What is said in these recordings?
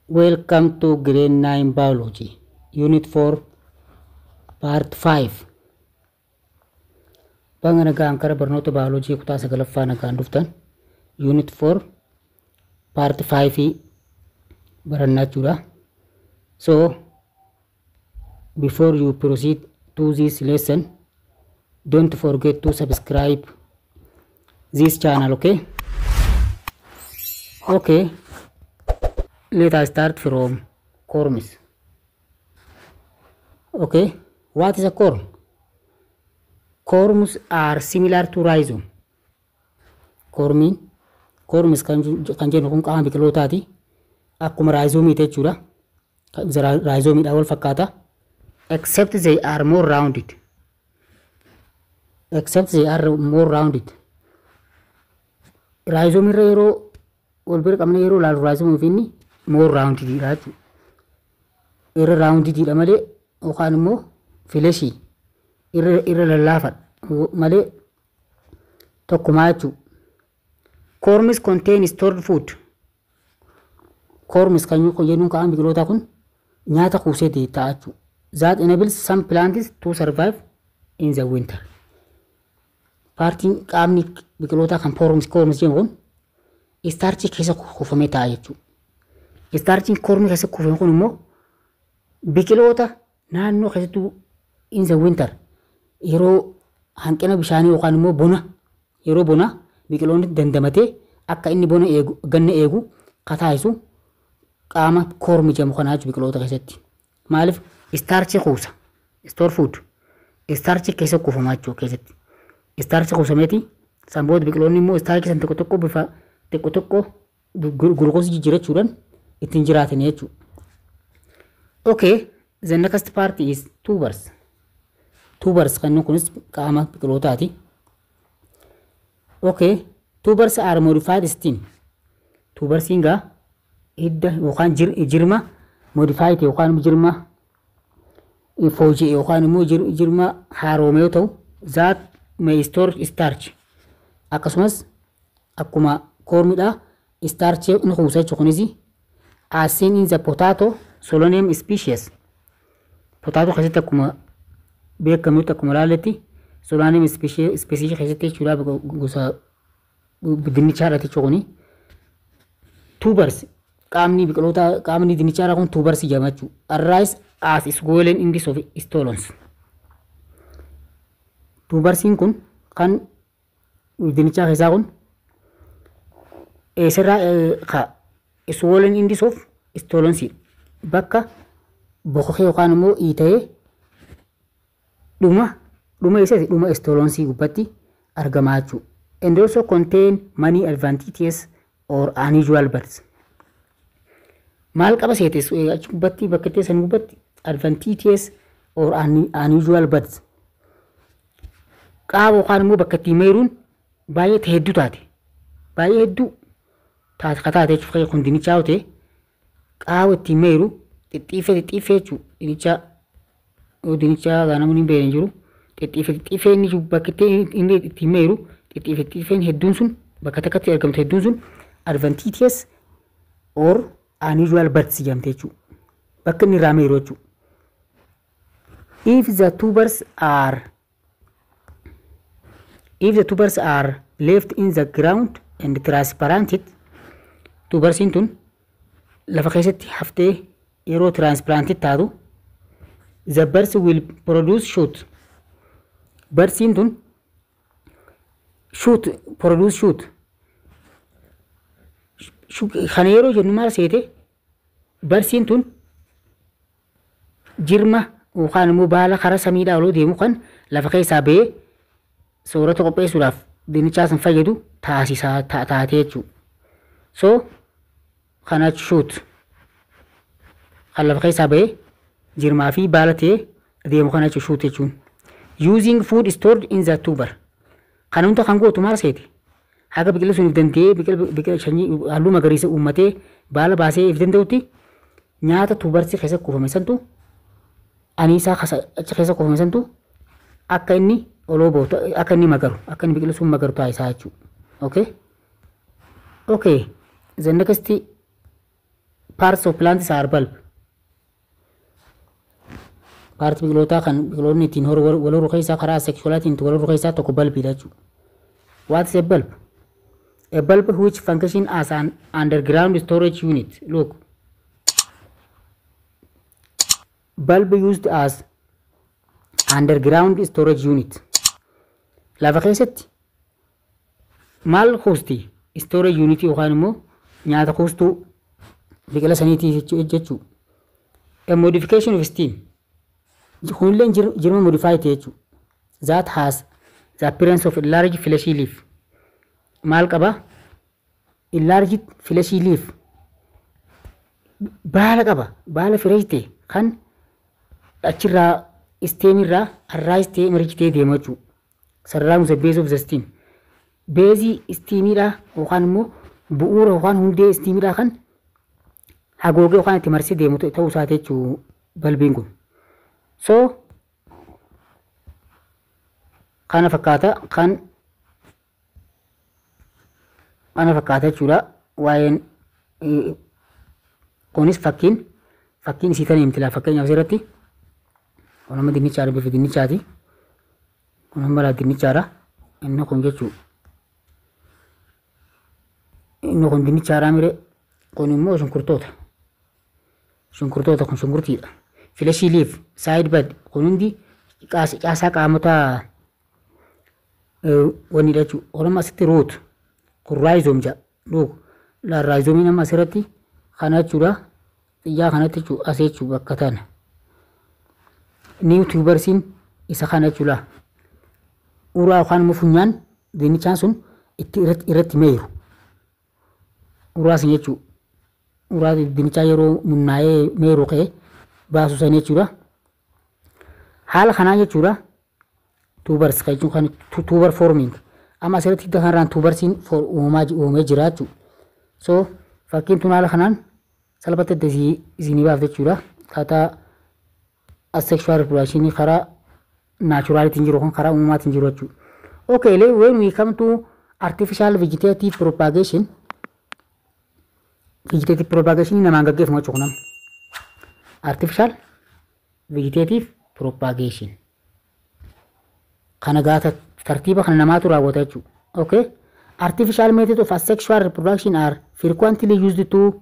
Welcome to grade 9 biology, unit 4, part 5. Baga nagaan kara barnoota baayoloojii kutaa sagalaffaa nagaan dhuftan, unit 4 part 5 barannaa jechuudha. So before you proceed to this lesson, don't forget to subscribe this channel, okay? Okay. Let us start from corms. Okay, what is a corm? Corms are similar to rhizome. Cormiin, corms kan jennu kun qaama biqilootaati. Akkuma rhizomiiti jechuudha. Rhizomiidhaan wal fakkaata. Except they are more rounded. Except they are more rounded. Rhizomirra yeroo wal bira qabne yeroo ilaalu, rhizomii fi inni more rounded dha jechuudha. Irra rounded dha malee yookaan immoo fleshy irra lallaafadha malee tokkumaa jechuudha. Corms contain stored food. Corms kan jennuun qaama biqilootaa kun nyaata kuusee ta'a jechuudha. That enables some plants to survive in the winter. Partiin qaamni biqilootaa kan corms jennu kun starchii keessa kuufamee ta'a jechuudha. Starchiin cormii keessa kuufame kun immoo biqiloota naannoo keessattuu in the winter, yeroo hanqina bishaanii yookaan immoo bona, yeroo bona biqiloonni dandamatee akka inni bona eegu, ganna eegu kataasisu qaama cormii jedhamu kanaa jechuudha biqiloota keessatti. Maaliif starchii kuusa? Store food. Starchii keessa kuufamaa jechuudha keessatti. Starchii kuusameeti san booda biqiloonni immoo starchii san tokko tokko bifa tokko tokko gulukoosii jijjiirachuudhaan ittiin jiraatan jechuudha. Okay, the next part is tubers. Tubers kan kunis qaama biqilootaati. Okay, tubers are modified stem. Tubersiin gaa hidda yookaan jirma modified yookaan jirma fooyya'e yookaan immoo jirma haaromee yoo ta'u, that may store starch. Akkasumas akkuma cormidha starch ni kuusa jechuudha kunis, as seen in the potato, Solanum species. Potato keessatti akkuma beekamutti, akkuma ilaalletti, Solanum species keessatti jechuudha, gosa dinnichaadha jechuudha kuni. Tubers, qaamni biqiloota, qaamni dinnichaadha kun tubers jedhama jechuudha. Arise as swollen ends of stolons. Tubersiin kun kan dinnichaa keessaa kun eessarraa ka swollen ends of stolons, bakka bokokee yookaan immoo iita'ee dhuma isaati, dhuma stolonsii gubbatti argamaa jechuudha. And also contain many adventitious or unusual buds. Maal qaba seete achi gubbatti, bakka itti san gubbatti adventitious or unusual buds? Qaama yookaan immoo bakka itti meeruun baay'ee hedduu taate, baay'ee hedduu taate ka taate jechuudha. Kun dinnichaa yoo ta'e, qaama ittiin meeru xixxiifee xixxiifee jechuudha. Dinnichaa yoo dinnichaa namni hin beekne jiru, xixxiifee xixxiifee inni bakka inni ittiin meeru xixxiifee xixxiifeen hedduun sun bakka takkatti argamtu hedduun sun adventitious or unusual buds jedhamte jechuudha. Bakka inni irraa meeru jechuudha. If the tubers are left in the ground and transplanted, tubersiin tun lafa keessatti haftee yeroo transplanted taatu, the buds will produce shoot. Budsiin tun shoot, produce shoot. Kana yeroo jennu maal seete? Budsiin tun jirma yookaan immoo baala karaa samiidhaa oloo deemu kan lafa keessaa ba'ee soorata qopheessuudhaaf dinnichaa san fayyadu taasisaa taatee jechuudha. So kana shoot kan lafa keessaa ba'ee jirmaa fi baala ta'ee deemu kana jechuudha shoot jechuun. Using food stored in the tuber. Kana hunda kan gootu maal seete? Haga biqilli sun if danda'ee biqila sanyii halluu magariisa uummatee baala baasee if danda'utti nyaata tubersii keessa kuufame santu, aniisaa achi keessa kuufame santu akka inni oloo bootu, akka inni magaru, akka inni biqilli sun magaru taasisaa jechuudha. Okay? Okay. The next Parts of plants are bulb. Partii biqilootaa kan biqiloonni ittiin wal horuu keessaa karaa asexualaatiin wal horuu keessaa tokko bulbiidha jechuudha. What is a bulb? A bulb which function as an underground storage unit. Look. Bulb used as underground storage unit. Lafa keessatti maal kuusti? Storage unit yookaan immoo nyaata kuustuu biqila saniitii jechuudha. A modification of stem. Kunillee jirma modify ta'e jechuudha. That has the appearance of a large fleshy leaf. Maal qaba? A large fleshy leaf. Baala qaba. Baala fresh ta'e kan achirraa stemirraa arise ta'e emerge ta'e deema jechuudha. Surrounds the base of the stem. Baseii stemiidhaa yookaan immoo bu'uura yookaan hundee stemiidhaa kan hagoogee yookaan itti marsee deemu ta'uu isaati jechuudha bulbiin kun. So kana fakkaata kan kana fakkaata jechuudha waa'een kunis fakkiin isii tana himti laa. Fakkeenyaaf asirratti kun amma dinnichaadha, bifa dinnichaati. Kun amma laa dinnichaadha inni kun jechuudha. Inni kun dinnichaadha mire, kun immoo shunkurtoota. Shunkurtoota, kun shunkurtiidha. Fleshy leaf, side bud, kun hundi caasaa qaamota wanniidha jechuudha. Kun amma asitti root, kun rhizome jedha. Look, rhizomeiin amma asirratti kana jechuudha. Xiyyaa kanatti jechuudha, as jechuudha bakka tana. New tubersiin isa kana jechuudha. Uraa yookaan immoo funyaan dinnichaan sun itti irratti meeru. Uraa sun jechuudha. Uraa dinnichaa yeroo munnaa'ee meeru ka'e baasu san jechuudha. Haala kanaa jechuudha. Tubers jechuun kan tuber forming. Amma asirratti hidda kanarraan tubersiin uumamaa uumamee jira jechuudha. So fakkiin tun haala kanaan salphatti adda isinii baaf jechuudha. Akkaataa asexual reproduction karaa naturalitiin jiru kun karaa uumamaatiin jiru jechuudha. Okay, when we come to artificial vegetative propagation, vegetative propagation namaan gaggeeffamu jechuudha kun. Artificial vegetative propagation. Kana gaata tartiiba kana namaatu raawwata jechuudha. Okay. Artificial methods of asexual reproduction are frequently used to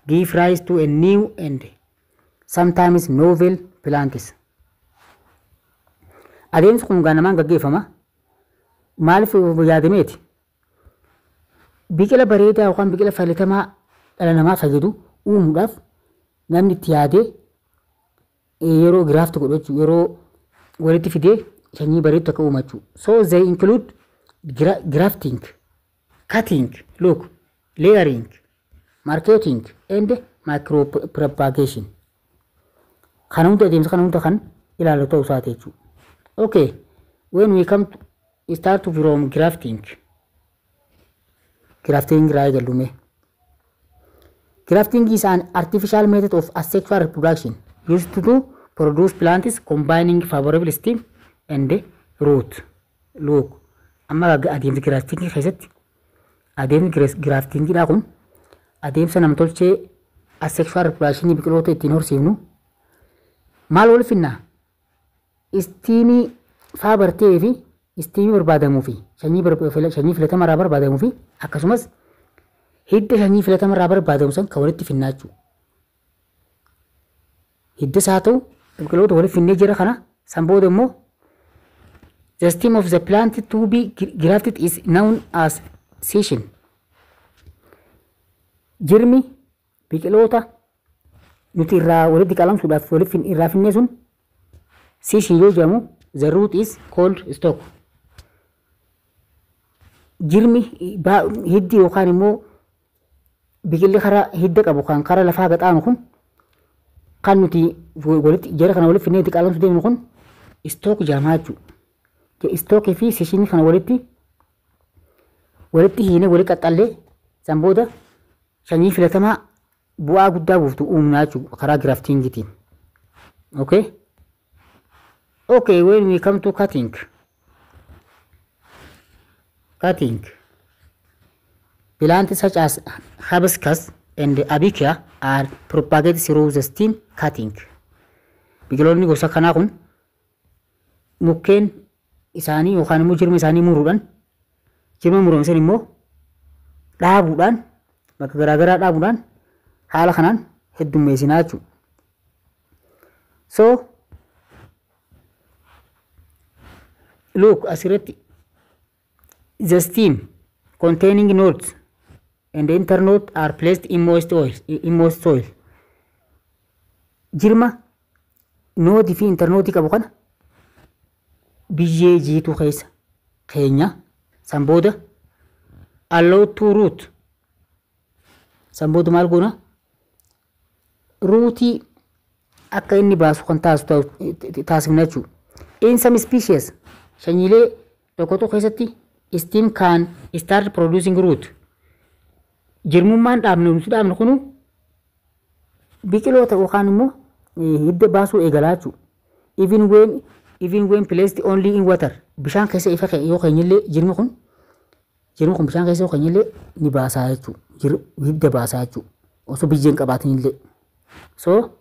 give rise to a new and sometimes novel plants. Adeemsi kun namaan gaggeeffama. Maaliif yaadameeti? Biqila bareedaa yookaan biqila filatamaa dhala namaa fayyadu uumuudhaaf namni itti yaadee yeroo graft godhu jechuudha. Yeroo walitti fidee sanyii bareedu akka uumu jechuudha. So they include grafting, cutting, look, layering, marcotting and micropropagation. Kana hunda adeemsa kana hunda kan ilaalu ta'uu isaati jechuudha. Okay, when we come to start from grafting. Grafting irraa eegallume. Grafting is an artificial method of asexual reproduction used to produce plants combining favorable stem and root. Look, amma adeemsi grafting keessatti adeemsi graftingidha kun adeemsa namtolchee asexual reproduction biqiloota ittiin horsiifnu maal wal finnaa? Stemii faa bartee fi stemii barbaadamuu fi sanyii filatamaa irraa barbaadamuu fi akkasumas hidda sanyii filatamaa irraa barbaadamu san kan walitti finnaa jechuudha. Hiddas haa ta'u biqiloota walitti finnee jira kana san booda immoo the stem of the plant to be grafted is known as scion. Jirmi biqiloota nuti irraa walitti qalamsuudhaaf walitti irraa finnee sun scion yoo jedhamu, the root is called stock. Jirmi hiddi yookaan immoo biqilli karaa hidda qabu kan karaa lafaa gaxaanu kun kan nuti walitti jara kana walitti finnee itti qalamsuu deemnu kun stock jedhama jechuudha. Stockii fi scionii kana walitti hiinee walitti qaxxallee san booda sanyii filatamaa bu'aa guddaa buuftu uumnaa jechuudha karaa graftingiitiin. Okay? Okay, when we come to cutting. Cutting. Plants such as hibiscus and abaca are propagated through the stem cutting. Biqiloonni gosa kanaa kun mukkeen isaanii yookaan immoo jirma isaanii muruudhaan, jirma murame san immoo dhaabuudhaan, bakka garaagaraa dhaabuudhaan haala kanaan heddummeessinaa jechuudha. So look, asirratti the stem containing nodes and the internode are placed in moist oil, in moist soil. Jirma noodii fi intarnoodii qabu kana biyyee jiituu keessa keenya, san booda allow to root. San booda maal goona? Rootii akka inni baasu kan taasisu taasifna jechuudha. In some species, sanyiilee tokko tokko keessatti, stem can start producing root. Jirmummaan dhaabne, nuti dhaabne kunu biqiloota yookaan immoo hidda baasuu eegalaa jechuudha. Even when placed only in water, bishaan keessa ifa yoo keenyillee, jirmi kun bishaan keessa yoo keenyillee ni baasaa jechuudha. Hidda baasaa jechuudha. Osoo biyyee hin qabaatin illee. So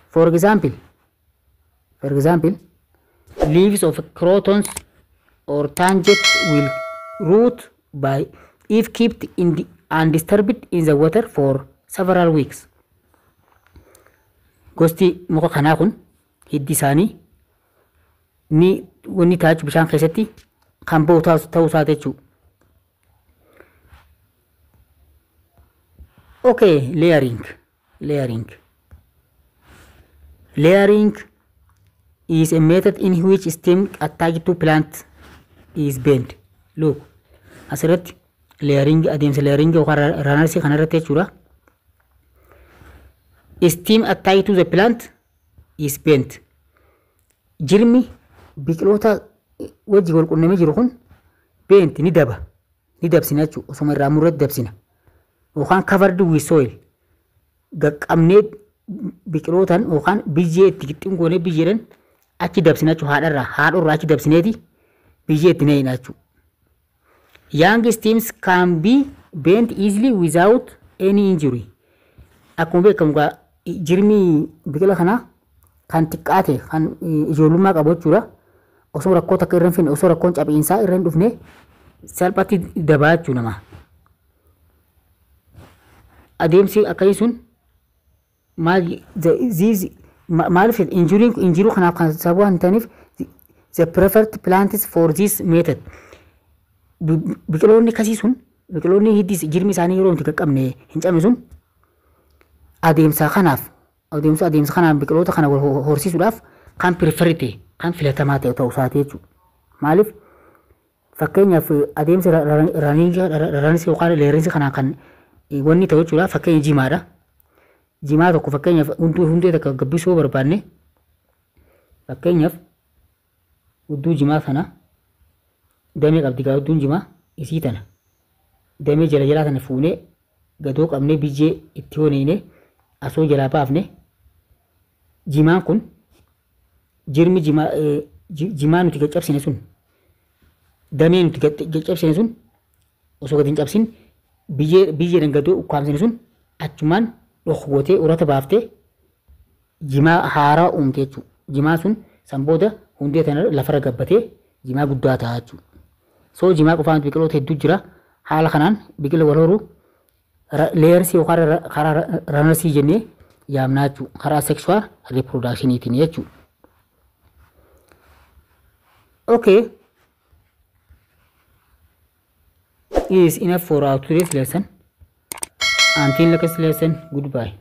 for example, leaves of crotons or tangent will root by if kept in the undisturbed in the water for several weeks. Gosti muka kanaa kun hiddi isaanii ni wanni taa'achu bishaan keessatti kan ba'u ta'uu isaati jechuudha. Okay, layering. Layering. Layering is a method in which stem attached to plant is bent. Look, asirratti layering, adeemsa layering yookaan runnersii kanarratti jechuudha. Stem attached to the plant is bent. Jirmi biqiloota wajji wal qunnamee jiru kun bent, ni daba. Ni dabsina jechuudha. Osoma irraa murratti dabsina. Yookaan covered with soil. Qaqqabnee biqilootaan yookaan biyyee itti qixxin goonee biyyeedhaan achi dabsina jechuudha, haadharraa haadhorraa achi dabsineeti biyyee itti naqina jechuudha. Young stems can be bent easily without any injury. Akkuma beekamu jirmi biqila kanaa kan xiqqaa ta'e, kan ijoollummaa qabu jechuudha. Osoo rakkoo takka irra hin finne, osoo rakkoon cabiinsaa irra hin dhufne, salphatti dabaa jechuudha nama. Adeemsi akkasii sun maal maaliif injury kanaaf kan sababa hin taaneef, the preferred plants for this method, biqiloonni akkasii sun, biqiloonni hiddi jirmi isaanii yeroo nuti qaqqabne hin cabne sun, adeemsa kanaaf biqiloota kana horsiisuudhaaf kan prefer ta'e, kan filatamaa ta'e ta'uu isaati jechuudha. Maaliif, fakkeenyaaf adeemsa runnersii yookaan layeringii kanaan kan wanni ta'u jechuudha, fakkeenya jimaadha. Jimaa tokko fakkeenyaaf hundee takka gabbisuu barbaanne, fakkeenyaaf hudduu jimaa kana damee qabdi gaa, hudduun jimaa isii tana damee jala jalaa tana fuunee gadoo qabnee biyyee itti honeene asoo jalaa baafne, jimaan kun jirmi jimaa, jimaa nuti caccabsine sun, damee nuti caccabsine sun, osoo gadi hin cabsin biyyee biyyeedhaan gadoo ukkaamsine sun achumaan dhokwatee urata baaftee jimaa haaraa uumte jechuudha. Jimaa sun san booda hundee tana lafarra gabbatee jimaa guddaa ta'a jechuudha. So jimaa qofaan biqiloota hedduu jira. Haala kanaan biqila wal horuu layersii yookaan karaa runnersii jennee yaamnaa jechuudha. Karaa sexual reproductioniitiin jechuudha. Okay. Is enough for our today's lesson. Until next lesson, goodbye.